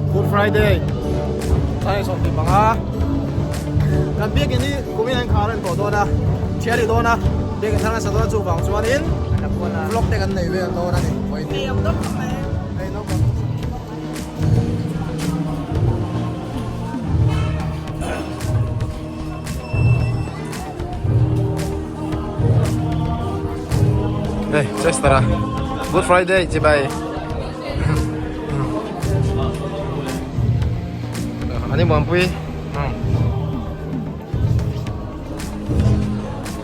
Good Friday Thai sawmhnih panga kan biakin hi kumin an khar an tawh dawn a thian ni dawn a biakin thar an sa dawn a chuvang chuanin vlog te kan nei vel dawn a ni hei naupang Hey, Chester a Good Friday chibai Ani muanpui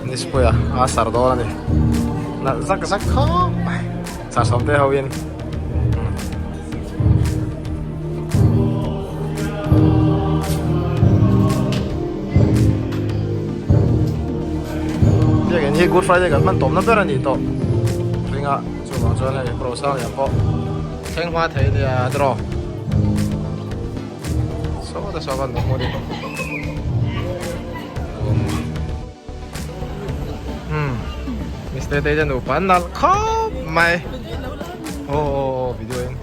Ni spuia a sar dawn a ni Nalh zak zak khawp mai Sar sawm te ho in Biakin hi Good Friday kan hman tawpna ber a ni tawh ringa chuvang chuan hei Rosang lian pawh thleng hma thei nia draw saw te saw kan hmu ni um Mister te te nupa an nalh khawp mai aw aw aw video in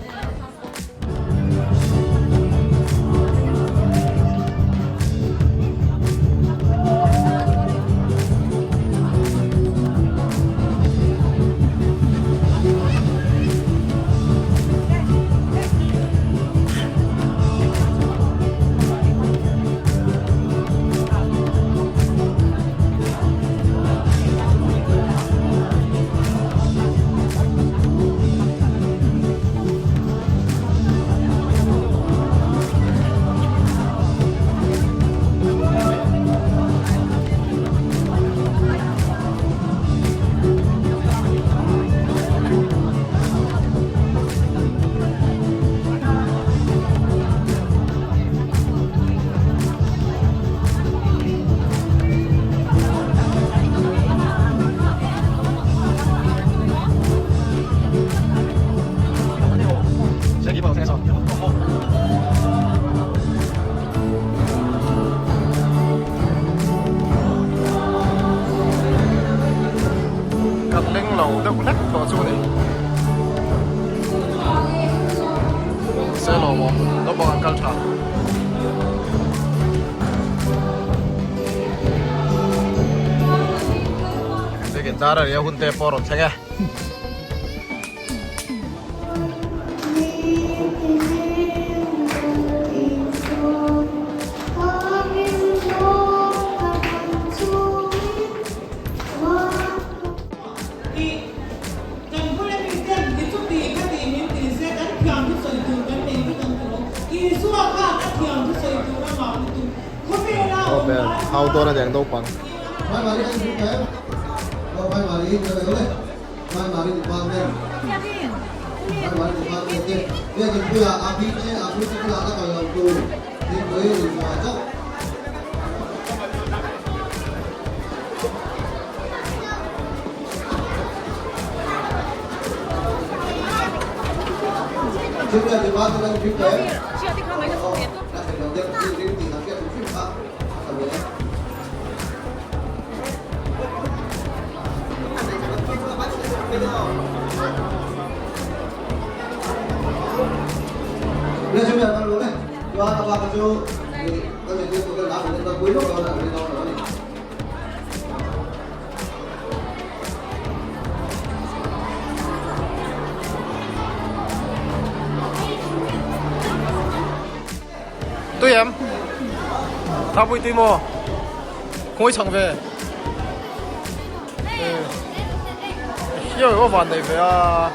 Kan leng lo deuh hlek tawh chu a ni. Se lo maw naupang an kal tha. Biakin dar a ria hun te pawh a rawn thleng e. Hau dawn a niang naupang. Tui em? Tha pui tui maw? Khawi chhang ve. Hiau emaw van nei ve a.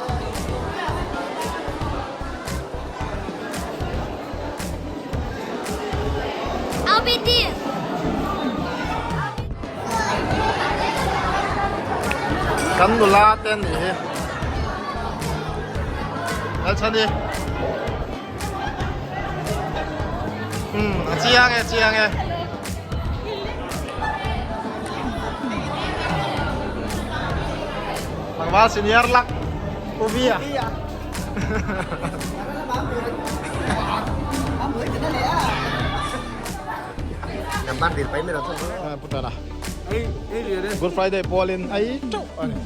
Kan nula te an nih hi. Lalchhani. A chiang e chiang e. Tlangval senior lak Uvia. Good Friday pualin ai teuh a ni.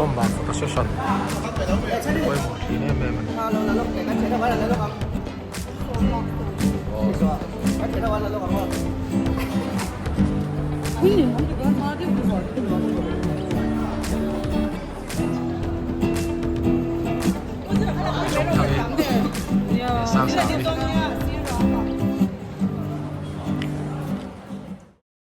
Inkhawm ah photo session pawimawh thin em em a ni.